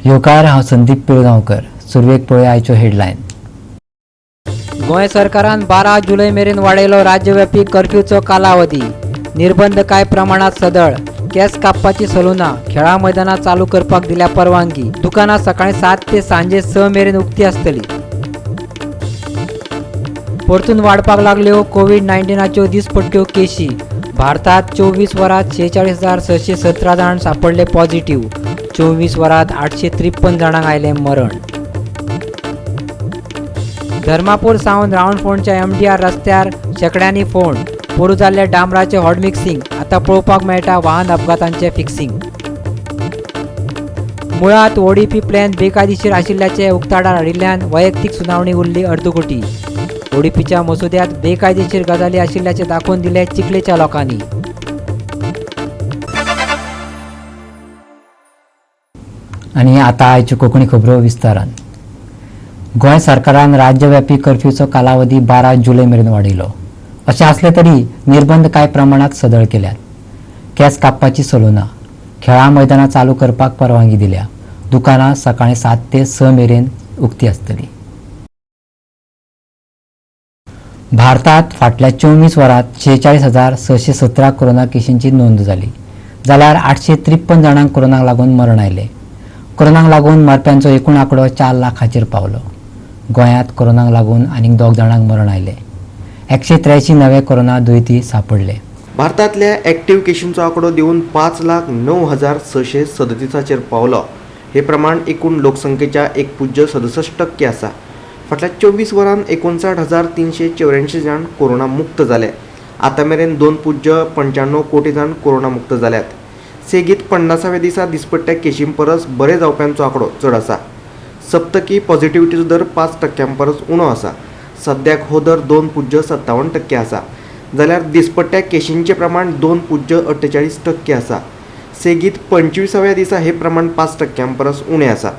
येवकार, हांव संदीप पिळगांवकर. सुरवेक पळय आयच्यो हेडलायन. गोंय सरकारान 12 जुलय मेरेन वाडयलो राज्यव्यापी कर्फ्यूचो कालावधी. निर्बंध कांय प्रमाणात सदळ. केस कापपाची सलुनां, खेळां मैदानां चालू करपाक दिल्या परवानगी. दुकानां सकाळी 7 ते सांजे 6 मेरेन उक्ती आसतली. परतून वाडपाक लागल्यो कोवीड 19च्यो दिसपट्ट्यो केशी. भारतात 24 वरात 46,617 जाण सापडले पॉझिटिव्ह. 24 वरात 853 जाणांक आयलें मरण. धर्मापूर सावन रावणफोंडच्या एमडीआर रस्त्यार शेंकड्यांनी फोंड. पोरू जाल्ल्या डांबराचें हॉट मिक्सिंग, आतां पळोवपाक मेळटा वाहन अपघातांचें फिक्सिंग. मुळात ओडीपी प्लॅन बेकायदेशीर आशिल्ल्याचें उक्ताडार हाडिल्ल्यान वैयक्तीक सुनावणी उरली अर्दकुटी. ओडीपीच्या मसुद्यात बेकायदेशीर गजाली आशिल्ल्याचें दाखोवन दिलें चिखलेच्या लोकांनी. आनी आतां आयच्यो कोंकणी खबरो विस्तारान. गोंय सरकारान राज्यव्यापी कर्फ्यूचो कालावधी 12 जुलय मेरेन वाडयलो. अशें आसलें तरी निर्बंध कांय प्रमाणात सदळ केल्यात. केस कापपाची सलुनां, खेळां मैदानां चालू करपाक परवानगी दिल्या. दुकानां सकाळी 7 ते 6 मेरेन उक्ती आसतली. भारतात फाटल्या 24 वरांत 46,617 कोरोना केशींची नोंद जाली, जाल्यार 853 जाणांक कोरोनाक लागून मरण आयलें. कोरोनाक लागून मरप्यांचो एकूण आंकडो 4 लाखाचेर पावलो. गोंयांत कोरोनाक लागून आनीक 2 जाणांक मरण आयलें. 183 नवे कोरोना दुयेंती सापडले. भारतांतल्या एक्टिव्ह केशींचो आंकडो देंवून 5,09,637 पावलो. हे प्रमाण एकूण लोकसंख्येच्या 1.67% आसा. फाटल्या 24 वरांत 59,384 जाण कोरोना मुक्त जाले. आतां मेरेन 2.95 कोटी जाण कोरोना मुक्त जाल्यात. सेगीत 50व्या दिसा दिसपट्ट्या केशीं परस बरे जावप्यांचो आंकडो चड आसा. सप्तकी पॉझिटिव्हिटीचो दर 5% परस उणो आसा. सद्याक हो दर 2.57% आसा, जाल्यार दिसपट्ट्या केशींचें प्रमाण 2.48% आसा. सेगीत 25व्या दिसा हे प्रमाण 5% परस उणें आसा.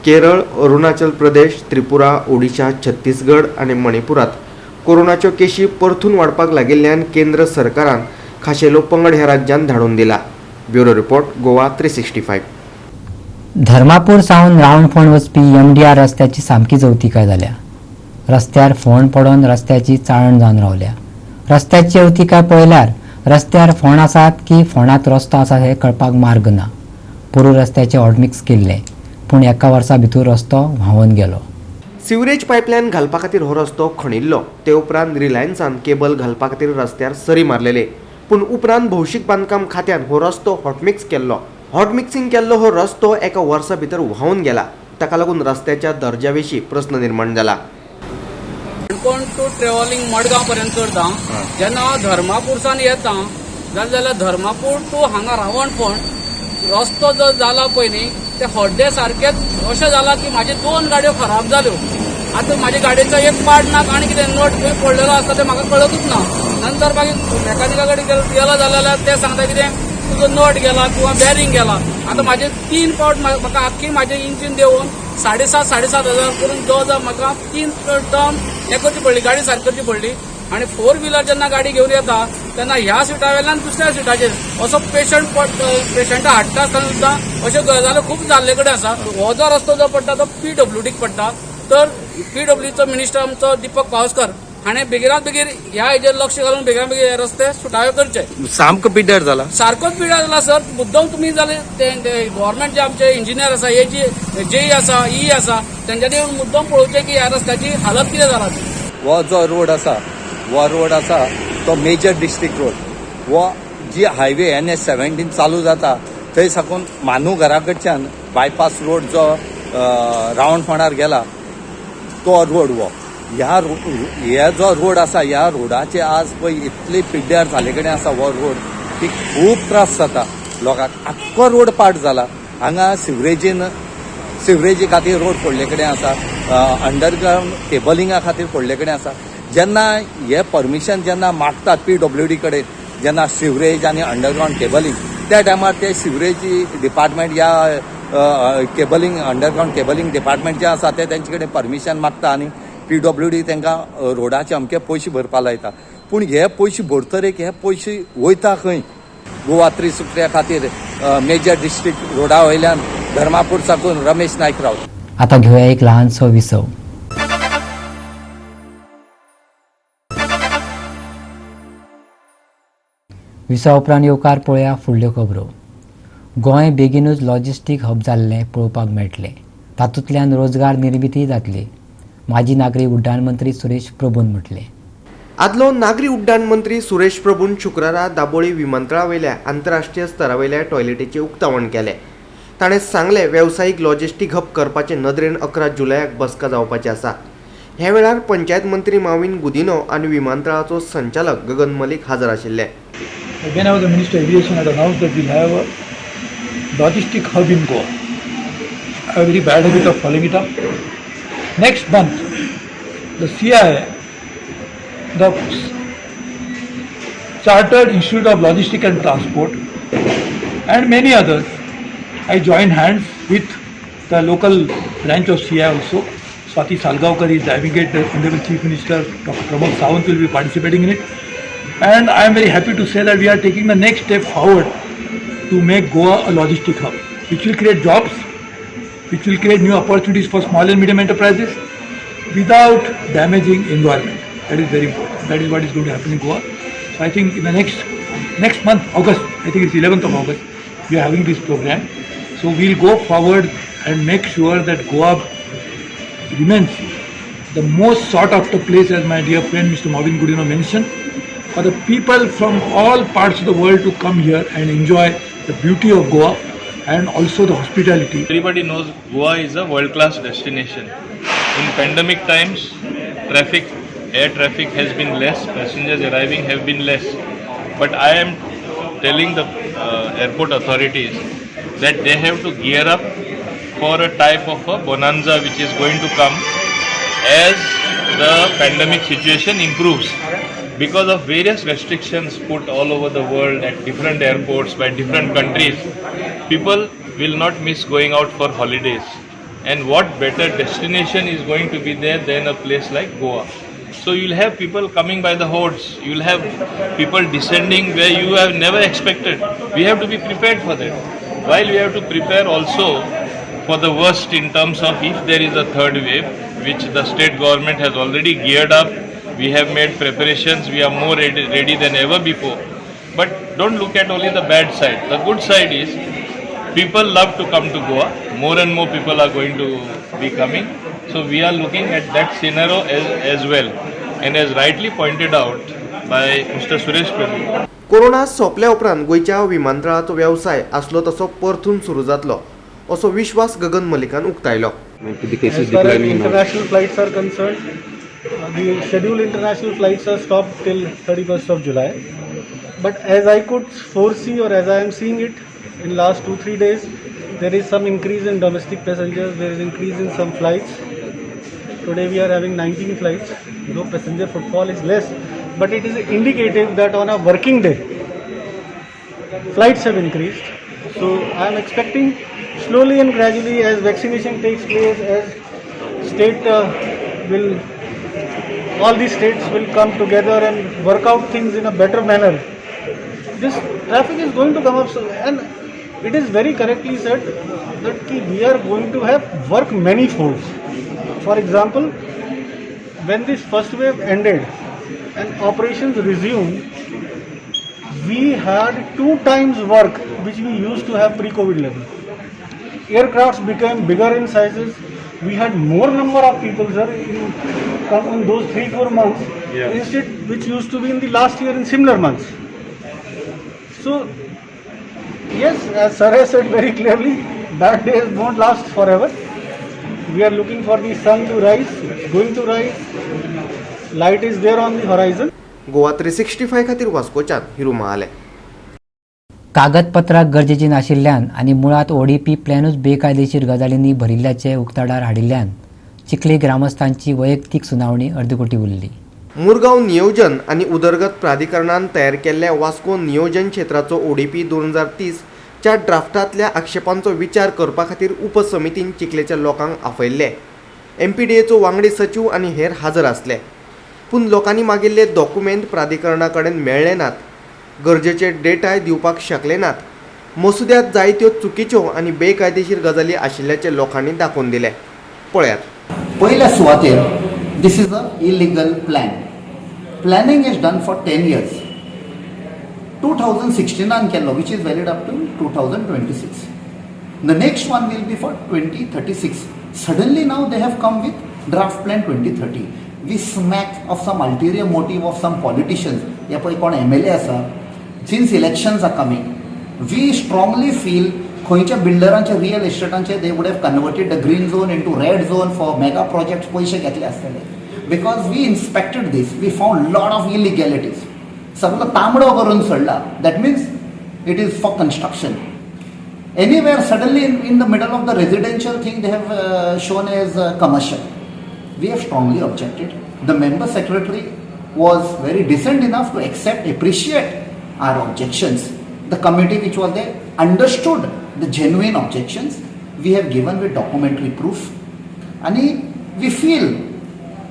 केरळ, अरुणाचल प्रदेश, त्रिपुरा, ओडिशा, छत्तीसगड आनी मणिपुरात कोरोनाच्यो केशी परतून वाडपाक लागिल्ल्यान केंद्र सरकारान खाशेलो पंगड ह्या राज्यांत धाडून दिला. Bureau report, Goa 365. Dharmapur सावन रावणफोंड वचपी एमडीआर रस्त्याची सामकी जवतिकाय जाल्या. रस्त्यार फोंड पडून रस्त्याची चाळण जावन रावल्या. रस्त्याची अवतिकाय पळयल्यार रस्त्यार फोंड आसात की फोंडात रस्तो आसा हें कळपाक मार्ग ना. पोरू रस्त्याचें हॉटमिक्स केल्लें, पूण एका वर्सा भितर रस्तो व्हांवन गेलो. सिवरेज पायपलायन घालपा खातीर हो रस्तो खणिल्लो. ते उपरांत रिलायन्सान केबल घालपा खातीर रस्त्यार सरी मारलेले, पूण उपरांत भौशीक बांदकाम खात्यान हो रस्तो हॉटमिक्स केल्लो. हॉटमिक्सिंग केल्लो हो रस्तो एका वर्सा भितर व्हांवन गेला. ताका लागून रस्त्याच्या दर्ज्या विशीं प्रस्न निर्माण जाला. काणकोण टू ट्रेवलिंग मडगांव पर्यंत करता. जेन्ना हांव धर्मापूरसान येता जाल्यार धर्मापूर टू हांगा रावणफोंड रस्तो जो जाला पळय न्ही, ते खड्डे सारकेच अशें जाला की म्हाजे 2 गाडयो खराब जाल्यो. आतां म्हाजे गाडयेचो एक पार्ट ना आनी कितें नट खंय पडलेलो आसा तें म्हाका कळतूच ना. नंतर मागीर मेकानिका कडेन गेलो जाल्यार ते सांगता कितें तुजो नट गेला किंवा बॅरिंग गेला. आतां म्हाजे 3 पावट म्हाका आख्खी म्हाजें इंजीन देंवोवन 7,500-7,500 करून जवळ जवळ म्हाका 3 टर्म हें करची पडली, गाडी सारकी करची पडली. आनी 4 व्हिलर जेन्ना गाडी घेवन येता तेन्ना ह्या सिटा वेल्यान दुसऱ्या सिटाचेर असो पेशंटा हाडटा आसतना सुद्दां अश्यो गजाली खूब जाल्ले कडेन आसा. हो जो रस्तो जो पडटा तो पीडब्ल्यूडीक पडटा, तर पीडब्ल्यूडीचो मिनिस्टर आमचो दीपक पावसकर हाणें बेगिनात बेगीन ह्या हेजेर लक्ष घालून बेगिनात बेगीन हे रस्ते सुटावे करचे. सामको पिड्ड्यार जाला. सारकोच पिड्ड्यार जाला सर. मुद्दम तुमी जाले ते गव्हर्मेंट जे आमचे इंजिनियर आसा, हे जी जेई आसा, ई आसा, तेंच्यांनी मुद्दम पळोवचें की ह्या रस्त्याची हालत कितें जाला ती. हो जो रोड आसा, हो रोड आसा तो मेजर डिस्ट्रिक्ट रोड. हो जी हायवे NH 17 चालू जाता थंय साकून मानू घरा कडच्यान बायपास रोड जो रावणफोंडार गेला तो रोड हो. ह्या हे जो रोड आसा ह्या रोडाचे आज पळय इतले पिड्ड्यार जाल्ले कडेन आसा हो रोड की खूब त्रास जाता लोकांक. आख्खो रोड पाट जाला. हांगा सिवरेजी खातीर रोड फोडले कडेन आसा, अंडरग्रावंड केबलिंगा खातीर फोडले कडेन आसा. जेन्ना हे परमिशन जेन्ना मागतात पीडब्ल्यूडी कडेन, जेन्ना सिवरेज आनी अंडरग्रावंड केबलिंग, त्या टायमार ते सिवरेज डिपार्टमेंट या केबलिंग अंडरग्रावंड केबलिंग डिपार्टमेंट जे आसा ते तेंचे कडेन परमिशन मागता आनी पीडब्ल्यूडी तांकां रोडाचे अमके पयशे भरपा लायता. पूण हे पयशे भरतरेक हे पयशे वयता खंय? गोवा त्रिसुत्र्या खातीर मेजर डिस्ट्रिक्ट रोडा वयल्यान धर्मापूर साकून रमेश नायक रावता. आता घेऊया एक लहानसो विसव. विसवा उपरांत येवकार पळोवया फुडल्यो खबरो. गोंय बेगीनूच लॉजिस्टीक हब जाल्लें पळोवपाक मेळटलें. तातूंतल्यान रोजगार निर्मिती जातली, माजी नागरी उड्डाण मंत्री सुरेश प्रभून म्हटलें. आदलो नागरी उड्डाण मंत्री सुरेश प्रभून शुक्रारा दाबोळी विमानतळावेल्या आंतरराष्ट्रीय स्तरावेल्या टॉयलेटीचें उक्तावण केलें. ताणें सांगलें, वेवसायीक लॉजिस्टीक हब करपाचे नदरेन 11 जुलयाक बसका जावपाची आसा. ह्या वेळार पंचायत मंत्री माविन गुदिनो आनी विमानतळाचो संचालक गगन मलिक हजर आशिल्ले. When I was the Minister of Aviation, I had announced that we'll have a logistic hub in Goa. I have a very bad habit of following it up. Next month, the CII, the Chartered Institute of Logistics and Transport, and many others, I joined hands with the local branch of CII also. Swati Salgaonkar is driving it, the Honorable Chief Minister Dr. Pramod Sawant will be participating in it. And I am very happy to say that we are taking the next step forward to make Goa a logistic hub, which will create jobs, which will create new opportunities for small and medium enterprises without damaging environment. That is very important. That is what is going to happen in Goa. So I think in the next month, August, I think it's 11th of August, we are having this program. So we'll go forward and make sure that Goa remains the most sought after place, as my dear friend Mr. Mauvin Godinho mentioned, for the people from all parts of the world to come here and enjoy the beauty of Goa and also the hospitality. Everybody knows Goa is a world-class destination. In pandemic times, air traffic has been less, passengers arriving have been less. But I am telling the airport authorities that they have to gear up for a type of a bonanza which is going to come as the pandemic situation improves. Because of various restrictions put all over the world at different airports by different countries, people will not miss going out for holidays. And what better destination is going to be there than a place like Goa? So you'll have people coming by the hordes, you'll have people descending where you have never expected. We have to be prepared for that. While we have to prepare also for the worst in terms of if there is a third wave, which the state government has already geared up. We have made preparations, we are more ready than ever before. But don't look at only the bad side. The good side is people love to come to Goa. More and more people are going to be coming. So we are looking at that scenario as well. And as rightly pointed out by Mr. Suresh Prabhu, corona सोंपल्या उपरांत गोंयच्या विमानतळाचो वेवसाय आसलो तसो परतून सुरू जातलो असो विश्वास गगन मलिकान उक्तायलो. As far as international flights are concerned, the scheduled international flights are stopped till 31st of July. But as I could foresee, or as I am seeing it in last 2-3 days, there is some increase in domestic passengers, there is increase in some flights. Today we are having 19 flights, though passenger footfall is less, but it is indicative that on a working day, flights have increased. So I am expecting slowly and gradually, as vaccination takes place, as state will, all these states will come together and work out things in a better manner, this traffic is going to come up. So, and it is very correctly said that we are going to have work many folds. For example, when this first wave ended and operations resumed, we had 2 times work which we used to have pre-COVID level. Aircrafts became bigger in sizes. We had more number of people, sir, in those 3-4 months, instead which used to be in the last year in similar months. So, yes, as sir has said very clearly, bad days won't last forever. We are looking for the sun to rise. It's going to rise. Light is there on the horizon. Goa 365 खातीर वास्कोच्यान हिरू महाले. कागदपत्रां गरजेची नाशिल्ल्यान आनी मुळांत ODP प्लॅनूच बेकायदेशीर गजालींनी भरिल्ल्याचें उक्ताडार हाडिल्ल्यान चिखली ग्रामस्थांची वैयक्तीक सुनावणी अर्दकुटी उरली. मुरगांव नियोजन आनी उदरगत प्राधिकरणान तयार केल्ल्या वास्को नियोजन क्षेत्राचो ओडीपी 2030 च्या ड्राफ्टांतल्या आक्षेपांचो विचार करपा खातीर उपसमितीन चिखलेच्या लोकांक आपयल्ले. एमपीडीएचो वांगडी सचीव आनी हेर हाजर आसले. पूण लोकांनी मागिल्ले डॉक्युमेंट प्राधिकरणा कडेन मेळ्ळे नात, गरजेचे डेटाय दिवपाक शकले नात. मसुद्यांत जायत्यो चुकीच्यो आनी बेकायदेशीर गजाली आशिल्ल्याचें लोकांनी दाखोवन दिलें. पळयात. पयल्या सुवातेर this is a illegal plan. Planning is done for 10 years. 2016 केल्लो, which is valid up to 2026. The next one will be for 2036. Suddenly now they have come with draft plan 2030. We smack of some ulterior motive of some politicians. हे पळय कोण MLA आसा. Since elections are coming, we strongly feel खंयच्या बिल्डरांचे, real इस्टेटांचे, they would have converted the green zone into red zone for mega projects. पयशे घेतले आसतले, because we inspected this, we found lot of illegalities. सगळो तांबडो करून सोडला, that means it is for construction. Anywhere suddenly in the middle of the residential thing they have shown as commercial. We have strongly objected. The member secretary was very decent enough to accept, appreciate our objections. The committee which was there understood the genuine objections. We have given with documentary proof. And we feel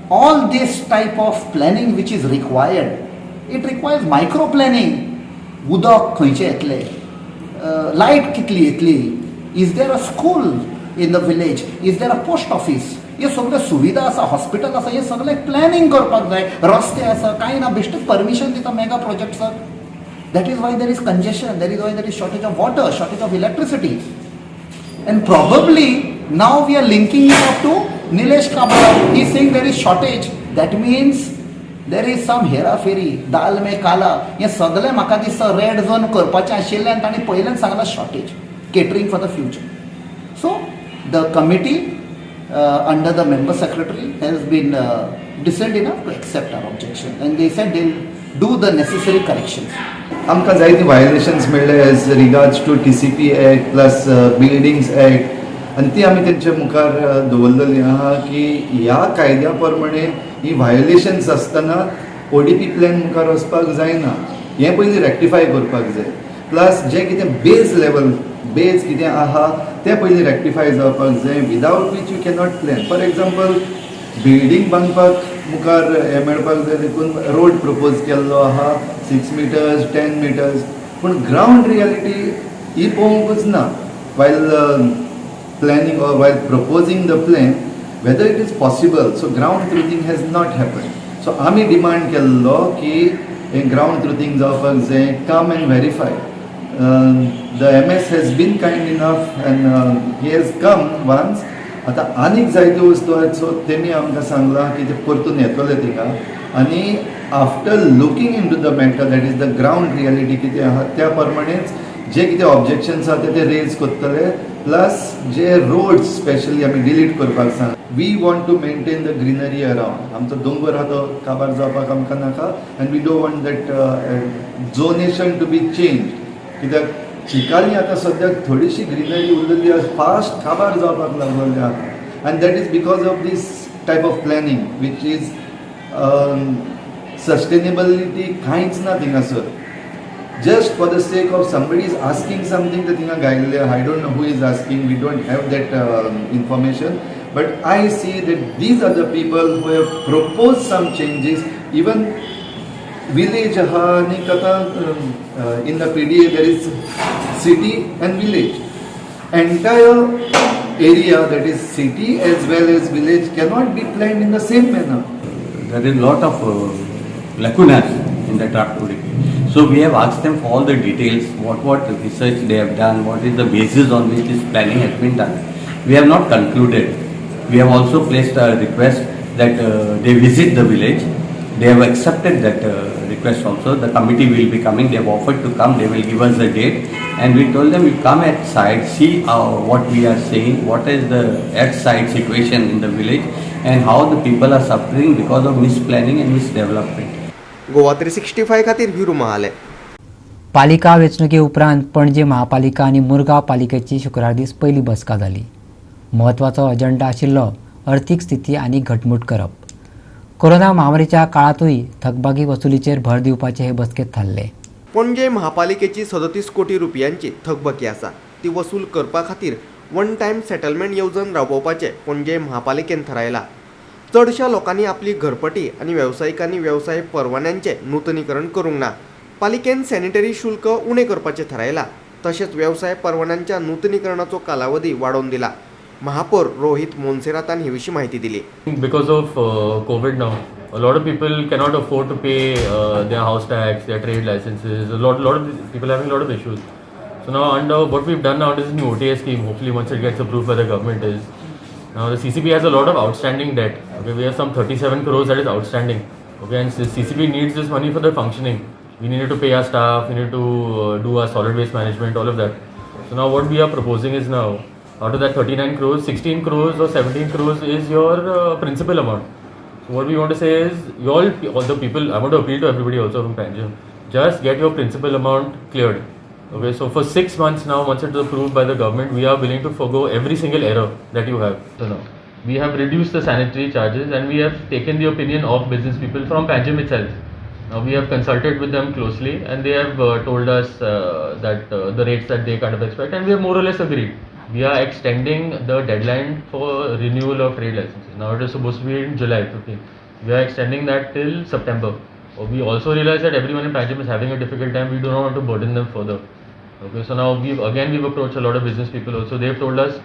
all this type of planning which is required, it requires micro planning. उदक खंयचें येतलें, light कितली येतली, is there a school in the village, is there a post office, हे सगळ्यो सुविधा आसा, hospital आसा, हे सगळें प्लॅनिंग करपाक जाय. रस्ते आसा, कांय ना, बेश्टेच परमिशन दिता mega प्रोजेक्ट्साक. That is why there is congestion, that is why there is shortage of water, shortage of electricity. And probably now we are linking it up to Nilesh Kabra. He is saying there is shortage. That means there is some हेराफेरी, दाल में काला. हें सगळें म्हाका दिसता red zone करपाचें आशिल्लें आनी तांणी पयल्यान सांगलां shortage, catering for the future. So the committee under the member secretary has been decent enough to accept our objection and they said they do the necessary corrections. आमकां जायती व्हायोलेशन्स मेळ्ळे as regards to TCP Act plus Buildings Act, आनी ती आमी तेंच्या मुखार दवरलेली आहा की ह्या कायद्या प्रमाणे ही व्हायोलेशन्स आसतना ओडीपी प्लॅन मुखार वचपाक जायना. हें पयलीं रेक्टिफाय करपाक जाय. प्लस जें कितें बेज लेवल, बेज कितें आहा तें पयलीं रेक्टिफाय जावपाक जाय, without which you cannot plan. For example, building बांदपाक मुखार हें मेळपाक जाय देखून रोड प्रपोज केल्लो आहा 6 मिटर्स, 10 मिटर्स, पूण ग्रावंड रियालिटी ही पळोवंकूच ना while planning or while proposing the plan, whether it is possible. So ground truthing has not happened. So आमी डिमांड केल्लो की हें ग्रावंड ट्रुथींग जावपाक जाय, come and verify. The MS has been kind enough and he has come once. आतां आनीक जायत्यो वस्तू आहात, सो तेमी आमकां सांगलां की ते परतून येतले थिंगा आनी after looking into the matter, that is the ground reality कितें आहा, त्या प्रमाणेच जे कितें ऑब्जेक्शन्स आहा ते रेज करतले. प्लस जे रोड्स स्पेशली आमी डिलीट करपाक सांग. We want to maintain the greenery around. आमचो दोंगर आहा तो काबार जावपाक आमकां नाका and we don't want that zonation to be change, कित्याक चिकाली आतां सद्याक थोडीशी ग्रिनरी उरलेली आसा, फास्ट काबार जावपाक लागलेली आहा and that is because of this type of planning which is sustainability कांयच ना थिंगासर. Just for the sake of somebody is asking something ते थिंगा घायल्ले. I don't know who is asking, we don't have that information, but I see that these are the people who have propose some changes. Even village आहा आनी आतां in the PDA there is city and village. Entire area, that is city as well as village, cannot be planned in the same manner. There is lot of lacunas in the draft ODP. So we have asked them for all the details, what research they have done, what is the basis on which this planning has been done. We have not concluded. We have also placed a request that they visit the village. They have accepted that request also. The committee will be coming. They have offered to come. They will give us a date. And we told them, you come at site, see what we are saying, what is the at site situation in the village, and how the people are suffering because of misplanning and misdevelopment. Goa 365 खातीर हिरू महाले. पालिका वेंचणुके उपरांत पणजे महापालिका आनी मुरगांव पालिकेची शुक्रार दीस पयली बसका जाली. म्हत्वाचो अजेंडा आशिल्लो अर्थीक स्थिती आनी घटमूट करप. कोरोना महामारीच्या काळांतूय थकबाकी वसुलीचेर भर दिवपाचें हे बसकेंत थारलें. पणजे महापालिकेची 37 कोटी रुपयांची थकबाकी आसा. ती वसूल करपा खातीर वन टायम सेटलमेंट येवजण राबोवपाचें पणजे महापालिकेन थारायलां. चडशा लोकांनी आपली घरपटी आनी वेवसायिकांनी वेवसाय परवान्यांचें नुतनीकरण करूंक ना. पालिकेन सॅनिटरी शुल्क उणें करपाचें थारायलां. तशेंच वेवसाय परवान्यांच्या नूतनीकरणाचो कालावधी वाडोवन दिला. महापौर रोहित मोन्सेरातान हे विशीं माहिती दिली. Because of COVID now, a lot of people cannot afford to pay their house tax, their trade licenses. A lot of people having a lot of issues. So now under what we've done now is new OTS scheme. Hopefully once it gets approved by the government is now the CCP has a lot of outstanding debt. Okay, we have some 37 crores that is outstanding. Okay, and CCP needs this money for the functioning. We need to pay our staff, we need to do our solid waste management, all of that. So now what we are proposing is now, out of that 39 crores, 16 crores or 17 crores is your principal amount. So what we want to say is, you all the people, I want to appeal to everybody also from Panjim, just get your principal amount cleared. Okay, so for 6 months now, once it is approved by the government, we are willing to forgo every single error that you have. So now, we have reduced the sanitary charges and we have taken the opinion of business people from Panjim itself. Now we have consulted with them closely and they have told us that the rates that they kind of expect, and we have more or less agreed. We are extending the deadline for renewal of trade licenses. Now it is supposed to be in July 15. We are extending that till September. We also realize that everyone in Panjim is having a difficult time. We do not want to burden them further. Okay, so now we've approached a lot of business people also. They've told us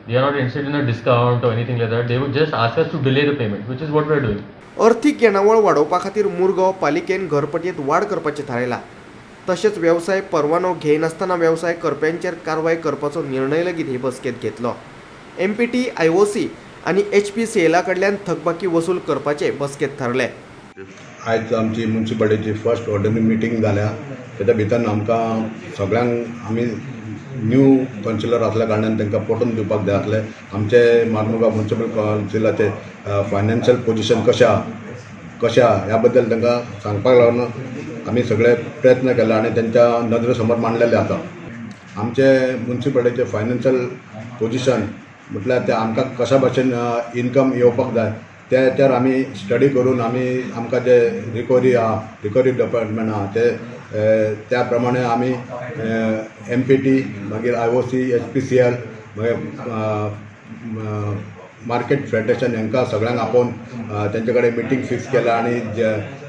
they are not interested in a discount or anything like that. They would just ask us to delay the payment, which is what we are doing. अर्थीक येणावळ वाडोवपा खातीर मुरगांव पालिकेन घरपटयेंत वाड करपाचें थारायलां. तशेंच वेवसाय परवानो घेयनासतना वेवसाय करप्यांचेर कारवाय करपाचो निर्णय लेगीत हे बसकेंत घेतलो. MPT, IOC आनी HPCLA कडल्यान थकबाकी वसूल करपाचे बसकेंत थारले. आयज आमची म्युनिसिपालिटीची फर्स्ट ऑर्डिनरी मिटींग जाल्या. तेच्या भितर आमकां सगळ्यांक आमी न्यू कावन्सिलर आसल्या कारणान तांकां पटोवन दिवपाक जाय आसलें आमचे मार्मुगांव म्युनिसिपल कावन्सिलाचे फायनान्शियल पोजिशन कशें आहा कशें आहा ह्या बद्दल तांकां सांगपाक लागून आमी सगळे प्रयत्न केला आनी तांच्या नदरे समोर मांडलेले आसा. आमचे म्युनिसिपालिटीचे फायनान्शियल पोजिशन म्हटल्यार ते आमकां कशा भशेन इनकम येवपाक जाय त्याचेर आमी स्टडी करून आमी आमकां जे रिकवरी आहा, रिकवरी डिपार्टमेंट आहा ते त्या प्रमाणे आमी MPT, मागीर IOC, HPCL, मागीर मार्केट फेडरेशन हांकां सगळ्यांक आपोवन तेंचे कडेन मिटींग फिक्स केला आनी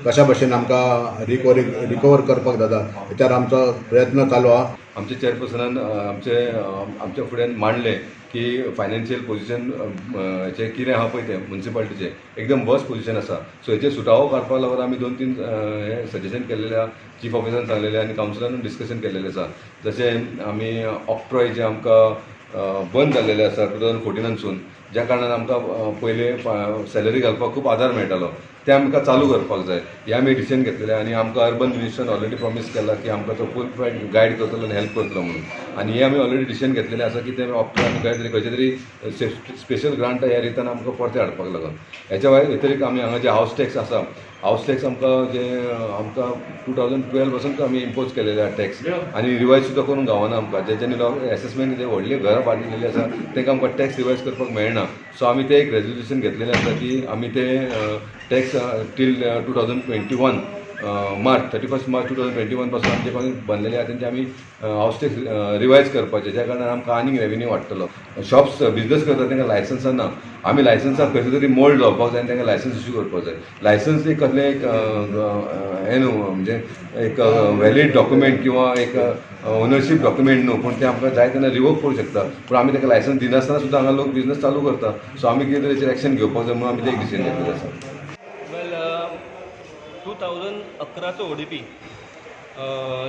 कशा भशेन आमकां रिकवर करपाक जाता हेच्यार आमचो प्रयत्न चालू आहा. आमच्या चेअरपर्सनान आमच्या फुड्यान मांडलें की फायनान्शियल पोजिशन हेचें कितें आहा पळय तें म्युनिसिपालिटीचें एकदम वर्स्ट पोजिशन आसा. सो हेचेर सुटावो काडपाक लागून आमी 2-3 हे सजेशन केल्लेले आहा, चीफ ऑफिसरान सांगलेलें आनी कावन्सिलरान डिस्कशन केल्लेलें आसा. जशें आमी ऑक्ट्रॉय जे आमकां बंद जाल्लेले आसा 2014 ज्या कारणान आमकां पयले सॅलरी घालपाक खूब आदार मेळटालो ते आमकां चालू करपाक जाय हे आमी डिसिजन घेतलेले आनी आमकां अर्बन मिनिस्टरान ऑलरेडी प्रॉमीस केला की आमकां तो फूल गायड करतलो आनी हेल्प करतलो म्हणून. आनी हे आमी ऑलरेडी डिसिजन घेतलेले आसा की ते ऑक्ट्रॉय आमी कांय तरी खंयचे तरी स्पेशल ग्रांट ह्या रितान आमकां परते हाडपाक लागून. हेच्या व्यतिरिक्त आमी हांगा जे हावस टॅक्स आसा, हावस टॅक्स आमकां जे आमकां 2012 पासून आमी इम्पोज केलेले आहा टॅक्स आनी रिवायज सुद्दां करूंक गावना आमकां. जेच्यांनी एसेसमेंट जे व्हडलीं घरां बांदिल्लीं आसा तांकां आमकां टॅक्स रिवायज करपाक मेळना. सो आमी ते एक रेजोल्युशन घेतलेलें आसा की आमी ते टॅक्स टील 2021 मार्च 31 मार्च 2021 पासून आमचे पासून बांदलेले आहा तेंचे आमी हावस टॅक्स रिवायज करपाचे, ज्या कारणान आमकां आनीक रेवेन्यू वाडटलो. शॉप्स बिजनस करता तांकां लायसन्सां ना, आमी लायसन्सां खंयचो तरी मोल्ड जावपाक जाय आनी तांकां लायसन्स इश्यू करपाक जाय. लायसन्स एक कसलें एक हें न्हू, म्हणजे एक व्हॅलीड डॉक्युमेंट किंवा एक ओनरशीप डॉक्युमेंट न्हू, पूण तें आमकां जाय तेन्ना रिवोक करूं शकता. पूण आमी तांकां लायसन्स दिनासतना सुद्दां हांगा लोक बिजनस चालू करता. सो आमी कितें तरी हेचेर एक्शन घेवपाक जाय म्हणून आमी तें एक डिसिजन घेतलेलें आसा. वेल 2011चो ODP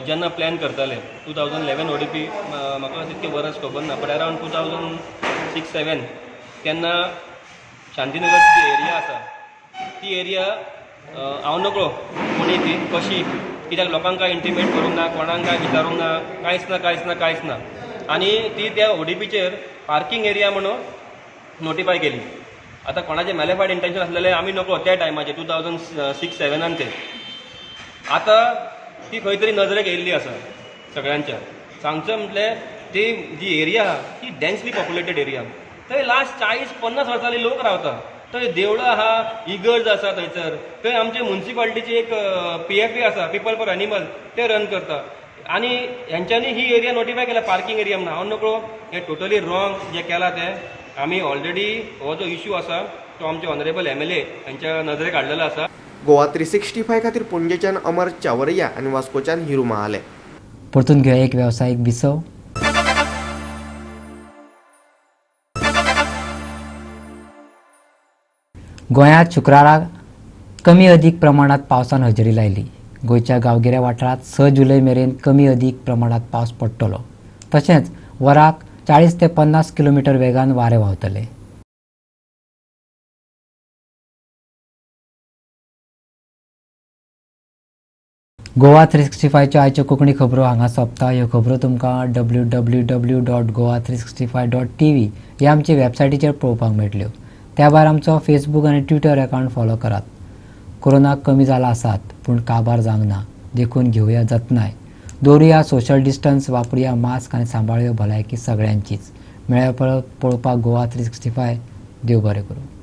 जेन्ना प्लॅन करताले, 2011 ODP म्हाका तितकें बरस खबर ना, बट अरावंड 2006-7 तेन्ना शांतीनगरची जी एरिया आसा ती एरिया हांव नकळो कोणी ती कशी, कित्याक लोकांक कांय इंटिमेट करूंक ना, कोणाक कांय विचारूंक ना, कांयच ना कांयच ना कांयच ना. आनी ती त्या ODPचेर पार्कींग एरिया म्हणून नोटिफाय केली. आतां कोणाचें मॅलेफायड इंटेन्शन आसलेलें आमी नकळो त्या टायमाचेर 2006-7 ते. आतां ती खंय तरी नजरेक येयल्ली आसा सगळ्यांच्या. सांगचें म्हटल्यार ती जी एरिया आहा ती डेन्सली पॉप्युलेटेड एरिया, थंय लास्ट 40-50 वर्सांनी लोक रावता. थंय देवळां आहा, इगर्ज आसा थंयसर, थंय आमचे म्युनिसिपालिटीची एक PFA आसा, पीपल फॉर एनिमल, ते रन करता. आनी हेंच्यांनी ही एरिया नोटिफाय केल्या पार्कींग एरिया म्हणून. हांव नकळो हें टोटली रॉंग जें केलां तें. आमी ऑलरेडी हो जो इश्यू आसा तो आमचे ऑनरेबल MLA हांच्या नजरेक हाडलेलो आसा. गोवा 365 खातीर पणजेच्यान अमर चावरिया आनी वास्कोच्यान हिरू महाले. परतून घेवया एक वेवसायीक विसव. गोंयांत शुक्राराक कमी अदीक प्रमाणात पावसान हजेरी लायली. गोंयच्या गांवगिऱ्या वाठारांत 6 जुलय मेरेन कमी अदीक प्रमाणात पावस पडटलो. तशेंच वराक 40 ते 50 किलोमिटर वेगान वारें व्हांवतलें. गोवा 365च्यो आयच्यो कोंकणी खबरो हांगा सोंपता. ह्यो खबरो तुमकां www.goa365.tv ह्या आमचे वेबसायटीचेर पळोवपाक मेळटल्यो. त्या भायर आमचो फेसबूक आनी ट्विटर अकावंट फॉलो करात. कोरोना कमी जाला आसात पूण काबार जावंक ना, देखून घेवया जतनाय, दवरुया सोशल डिस्टन्स, वापरुया मास्क आनी सांबाळुया भलायकी सगळ्यांचीच. मेळ्या परत पळोवपाक गोवा 365. देव बरें करूं.